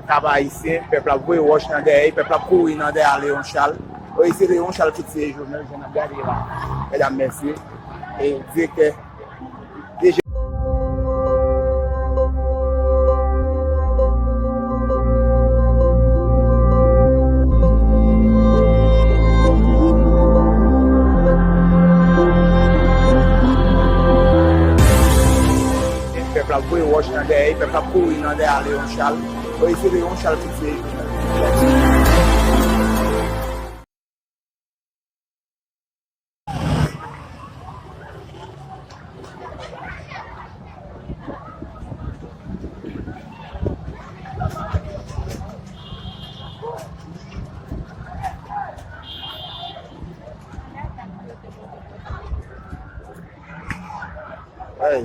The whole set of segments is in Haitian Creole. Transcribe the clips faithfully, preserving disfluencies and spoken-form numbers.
Kap Ayisyen, pèp la ap voye wòch nan dèyè, pèp la ap kouri nan dèyè Léon Charles. Wi, se Léon Charles ki tiye Jovenel, jan n ap gade la. Medam, mesye, e direktè D G. Pèp la ap voye wòch nan dèyè, pèp la ap kouri nan dèyè Léon Charles. Wi, se Léon Charles ki tiye Jovenel.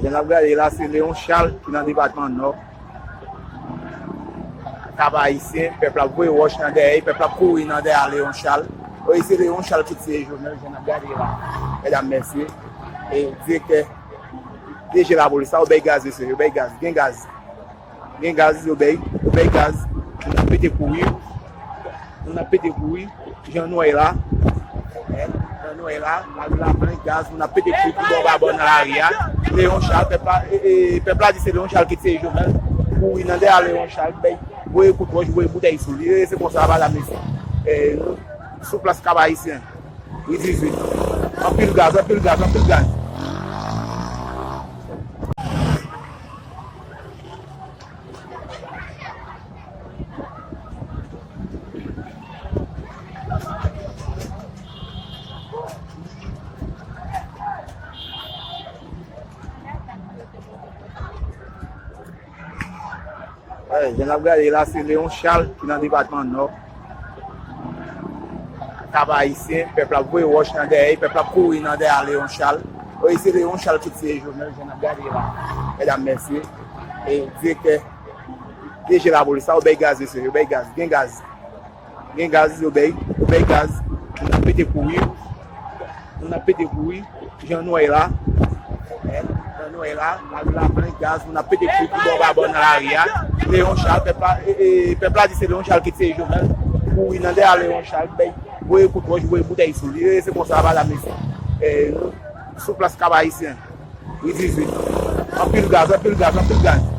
Jan n ap gade la, se Léon Charles ki nan depatman Nò. Kap Ayisyen, pèp la ap voye wòch nan dèyè, pèp la ap kouri nan dèyè Léon Charles. Wi, se Léon Charles ki tiye Jovenel, jan n ap gade la. Medam, mesye, e direktè D G lapolis la, yo bay gaz, mesye, yo bay gaz, gen gaz. Gen gaz, yo bay, yo bay gaz. Moun ap pete kouri. Moun ap pete kouri. Jan nou wè la. Jan nou wè la, lari la plen gaz, moun ap pete kouri tout bò pa bò nan lari a. Léon Charles, pèp la, e, e, pèp la di se Léon Charles ki tiye Jovenel. Kouri nan dèyè Léon Charles, bay, voye kout wòch, voye boutèy sou li. E, se konsa, pa la, mesye. E, nou, sou plas Kap Ayisyen. Ri dizuit. Anpil gaz, anpil gaz, anpil gaz. Jan n ap gade la, se Léon Charles ki nan depatman Nò. Kap Ayisyen, pèp la ap voye wòch nan dèyè, pèp la ap kouri nan dèyè Léon Charles. Wi, se Léon Charles ki tiye Jovenel, jan n ap gade la. Medam, mesye, e direktè D G lapolis la, yo bay gaz, mesye, yo bay gaz, gen gaz. Gen gaz, yo bay, yo bay gaz. Moun ap pete kouri. Moun ap pete kouri. Jan nou wè la. Jan nou wè la, lari la plen gaz. Moun ap pete kouri tout bò pa bò nan lari a. Léon Charles, pèp la, e, e, pèp la di se Léon Charles ki tiye Jovenel. Kouri nan dèyè Léon Charles, bay, voye kout wòch, voye boutèy sou li. E, se konsa, pa la, mesye. E, nou, sou plas Kap Ayisyen. Ri dizuit. Anpil gaz, anpil gaz, anpil gaz.